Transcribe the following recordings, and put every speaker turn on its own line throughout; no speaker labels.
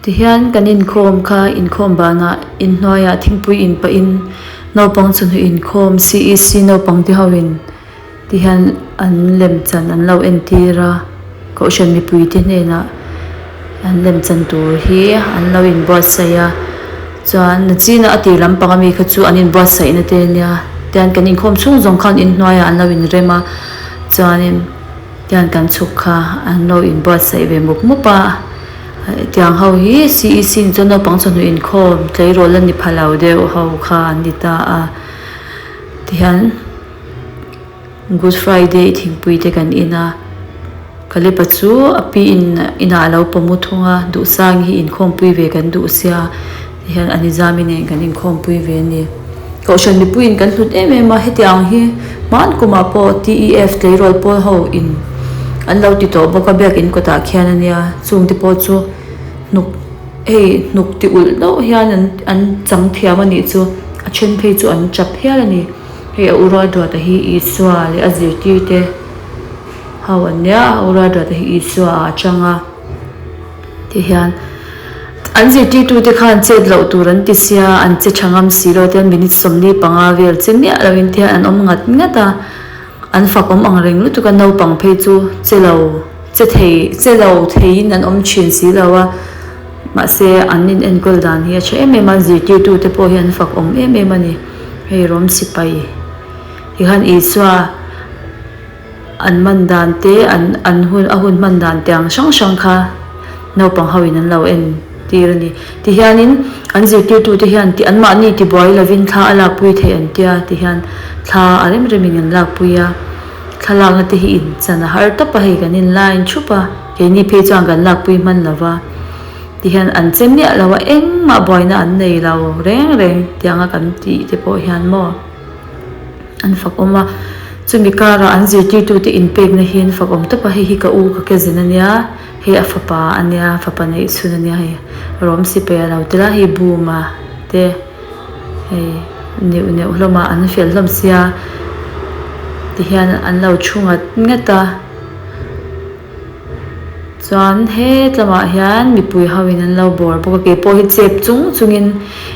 Tihian kan inkhawm kha inkhawm banah inhnuaiah thingpui in pahin naupang chawhnu inkhawm CEC naupang te ho in tihian an lemchan an lo entir a kohhran mipui te hnenah an lemchan tur hi an lo inbuatsaih a chuan nachina a tir lampang ami kha chu an inbuatsaih na te ania tihian kan inkhawm chhung zawng khan inhnuaiah an lo inrem a chuanin. Tiang kan chhuk kha an lo inbuatsaih ve mup mup a, tiang ho hi CEC ni chuan naupang chawhnu inkhawm tleirawl a ni pha lo deuh ho kha an ni ta a, tihian Good Friday thingpui te kan in a, Kalepa chu a pi in inah a lo pawm u thung a, Duhsang hi inkhawmpui ve kan duh sia tihian a nizami nen kan inkhawmpui ve a ni. Kohhran mipuiin kan hlut em em a, hetiang hi hman kumah pawh TEF tleirawl pawl ho in an lo ti tawh bawk a, biakin kawtah khian a nia, chungte pawh chu hnuk hei hnuk ti ulh deuh hian an an chang thiam a nih chu, a then phei chu an chap hial a ni, hei a ura duata hi Isua leh a zirtirte ho an nia, a ura duata hi Isua ah a chang a. Ti hian an zirtirtute khan chet loh tur an ti sia, an che tha ngam si lo tian minute 45 vel che miah loin te hian an awm ngat ngat a, an fak awm ang reng lutuk a, naupang phei chu che lo che thei che lo theiin an awm thin si lo a, mahse an in enkawl dan hi a tha em em a, zirtirtute pawh hi an fak awm em em a ni, hei rawm sipai ti khan Isua. An man dan te an an hun a hun hman dan te ang hrang hrang kha naupang ho in an lo en tir a ni. Tihianin an zirtirtute hian ti anmahni tibuai lovin thla a lakpui theih an tia tihian thla a rem remin an lakpui a, thlalakna te hi in chan a har tawp a hei kan in line thup a, keini phei chuan kan lakpui hman lo va, tihian an che miah lo a engmah buaina an nei lo reng reng tianga kan tih te pawh hian maw. An fak awm a, chumi karah an zirtirtute inpekna hi an fak awm tawp a, hei hi ka u ka cousin a nia, hei a fapa a nia, fapa neih chhun a nia hei rawm sipai a lo tel a, hei buma te hei neuh neuh hlawm a, an fel hlawm sia tihian an lo thu ngat ngat a. Chuan hetlamah hian mipui ho in an lo bawr bawk a, keipawh hi chep chung chungin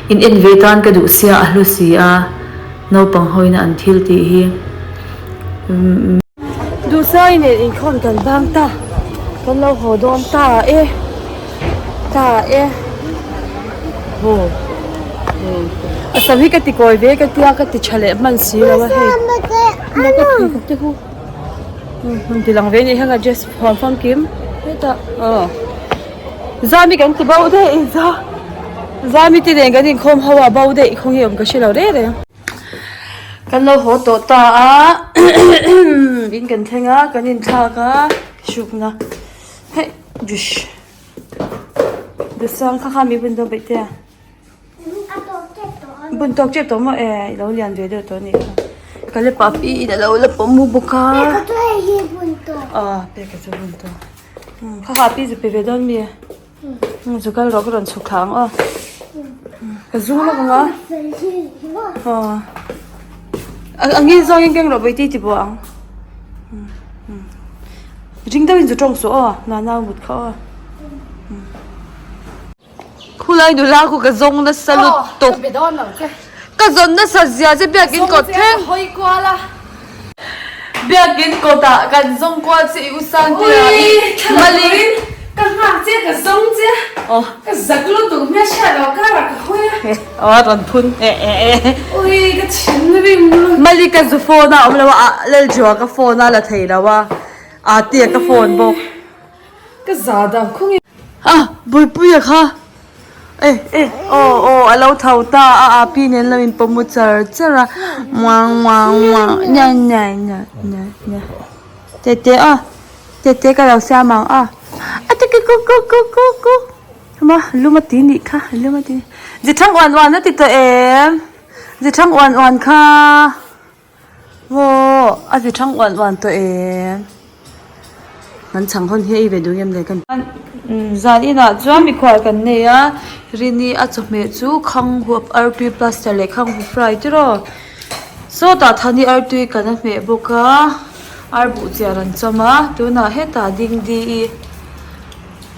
in en ve tan ka duh sia a hlu si a, naupang ho in an thil tih hi.
Duhsai nen inkhawm kan bang ta, kan lo haw dawn ta e, ta e, haw a sam hi ka ti kawi ve ka tia ka ti tha leh hman si lo a hei, ka thui ka. Hmun ti lang ve ni hian a dress huam famkim hetah aw zami kan ti bo daih za zami te nen kan inkhawm ho a bo daih khaw nge awm ka hre lo reng reng kan lo haw tawh ta a in kan thleng a kan inthlak a hrukna hei jush dusang kha kha mi bun dawn peih te a. Bun tawk tep tawh maw e i lo lian ve deuh tawh anih kha ka le pa pi in a lo la pawm mu bawk a ah peka chu bun tawh kha kha pi chu pe ve dawn mi chu kal rawh ka rawn chhuk thla ang aw ka zu lawk ang a aw a ngil zawngin keng rawh bawihte i ti buah ang.
Ring deuhin zu tawng suh aw, nana mut kha aw. Khulai nula khu ka zawng nasa lutuk. Ka zawn nasa zia che biakin kawt thleng. Biakin kawtah kan zawng kual che i u Sangtea i Mali.
Ka nghak che ka zawng che. Ka zak lutuk hmel hriat loh karah ka hawi a.
Aw a rawn phun e e e.
Ui ka thin rim lutuk.
Mali ka zu phone a awm lo a, Laljoa ka phone a la thei lo a, Atea ka phone bawk.
Ka za dang khung i.
A, Buipuia kha e e aw aw a lo tho ta a, a pi nen lo in pawm mu char char a, muang muang muang nya nya nya nya nya tete aw tete ka lo siam ang aw a ti ku ku ku ku ku ma lum a ti nih kha lum a ti zithang uan uan a ti tawh em zithang uan uan kha. Maw a zi thang uan uan tawh em? Kan chhang hawn hi a ei ve duh ngem le kan Zan inah chuan mikhual kan nei a, Rini a chawhmeh chu khanghu artui plaster leh khanghu fry tiraw. Sawtah Thani artui kan a hmeh bawk a, ar buh chiar an chawm a, tunah hetah dingdi i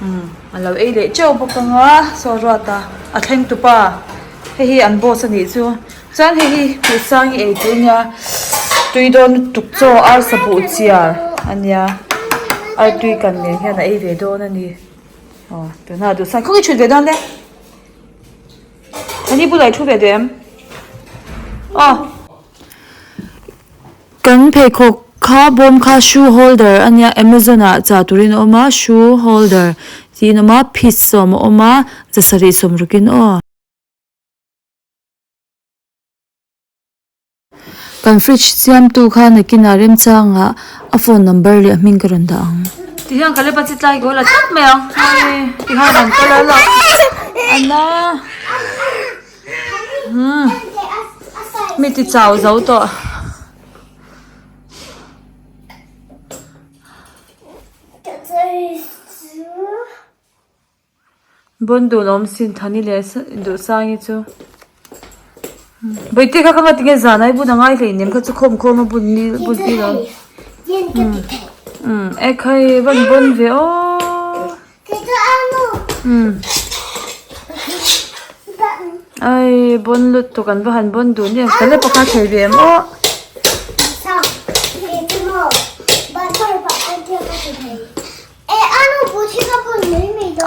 umm a lo ei leh teuh bawk ang a, saw ruata a thleng tupa hei hi an boss a nih chu. Chuan hei hi Puhsangi ei tur ania tui dawn lutuk chaw arsa buh chiar ania artui kan nen hian a ei ve dawn a ni aw tunah duhsang khawnge thut ve dawn le ani bulah i thu ve duh em aw. Kan pheikhawk kha bawm kha shoe holder ania amazon ah chah turin a awm a shoe holder tiin a awm a piece sawm a awm a zasarih sawmrukin aw. Kan fridge siamtu kha nakinah remchangah a phone number leh a hming ka rawn dah ang. Tihian ka lepa chi tlai kawl a tlat mai ang hei tihian an kal a la ana umm mi ti chau zo tawh. Bawn duh lawm sin Thani leh Duhsangi chu Bawihte kha ka nga tinge zan ai bun a ngai hlei nem kha chu khawm khawm a bun ni bun tir ang umm ekhai van bawn ve aw umm ai bawn lutuk an va han bawn duh nia ka la pakhat thei ve em aw.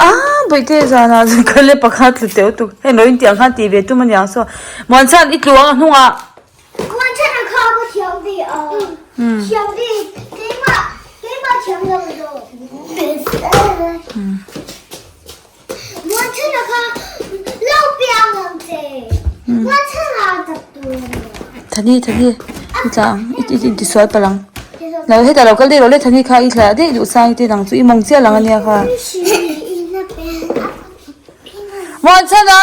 Aaa bawihte zanah chuan ka le pakhat tlu teuh tuk hei lo intiang khan tih ve tum aniang saw Muanchhan i tlu ang a hnungah. Thani thani i tla ang i i intisual palh ang lo hetah lo kal daih rawh le thani kha i thla daih duh sang te dang chu i mawng chiah lang ania kha Muanchhana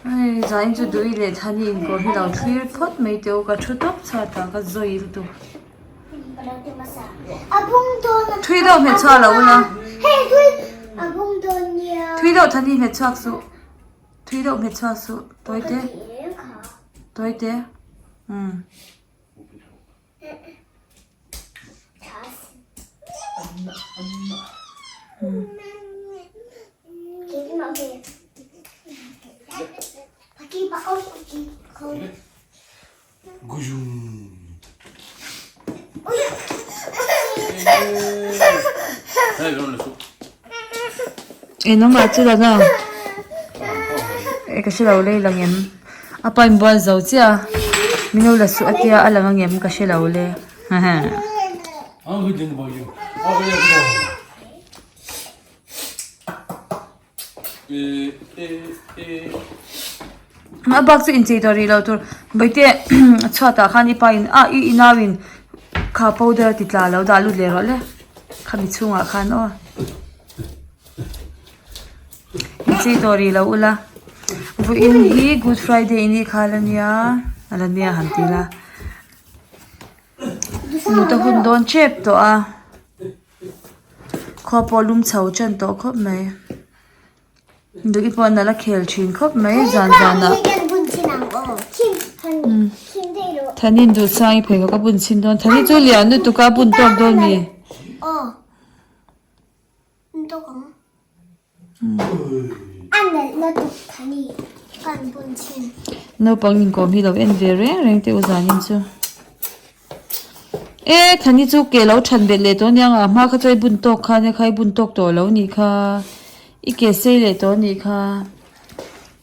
Hei zain chu dui leh thani inkawr hi lo thlir phawt mai teh u ka thu tawp chhuat ah ka zawi lutuk thui deuh hmet chhuak lo ula thui deuh thani hmet chhuak suh thui deuh hmet chhuak suh tawi te tawi te umm. Engmah chu la na e ka hrelo le lang em a pa in bual zo chiah a min lo la suh a tia a lang angem ka hrelo le. A bak chu inchei tawh rih lo tur bawihte chhuatah khan i pa in ah i nau in kha powder ti tla lo dah lut leh rawh le khami chhungah khan aw inchei tawh rih lo ula vawiin hi good friday ni khal ania a la nia han ti ila mut a hun dawn tep tawh a. Khua pawh lum chho ṭan tawh khawp mai. Duhi pawh nalh a khel thin khawp mai zan zanah. Thanin Duhsangi pheikhawk a bun chhin dawn. Thani chu lian lutuk a bun tawk dawn mi? Naupang inkawm hi lo en ve reng reng teh u zanin chu. E Thani chu ke lo than belh leh tawh aniang a hma kha chu i bun tawk kha ania kha i bun tawk tawh lo nih kha i ke sei leh tawh nih kha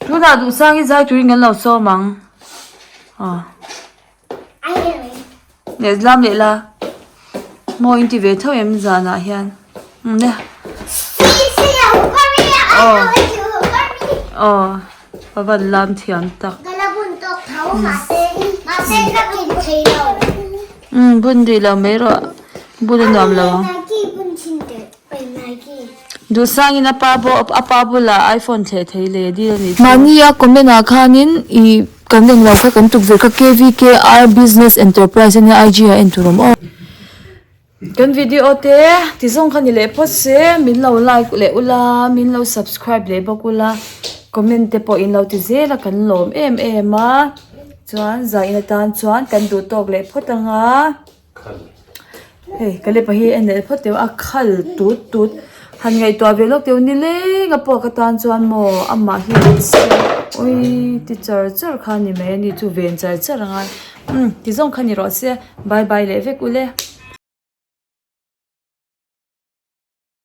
tunah duhsang i zai turin kan lo sawm ang aw leh lam leh la maw in ti ve tho em zanah hian umm le aw aw. A van lam thiam tak. Umm bun rih lo mai rawh bun a nuam lo ang. Duhsangin a pa pawh a pa bulah iPhone thleh thei leh dil a nih chu. Mahnia comment ah khanin ih kan eng lo kha kan tukverh kha KVKR Business Enterprise ania IG ah en tur awm aw. Kan video te ti zawng kha ni leh phawt se min lo like leh ula min lo subscribe leh bawk ula comment te pawh in lo ti zel a kan lawm em em a chuan zain atan chuan kan duh tawk leh phawt anga hei ka lepa hi en leh phawt teh a khal tut tut han ngaihtuah ve lawk teh nileng a pawh ka tan chuan maw amah hi ui ti char char kha a ni mai a ni chu ven char char a ngai umm ti zawng kha ni rawh se bye bye leh vek ule.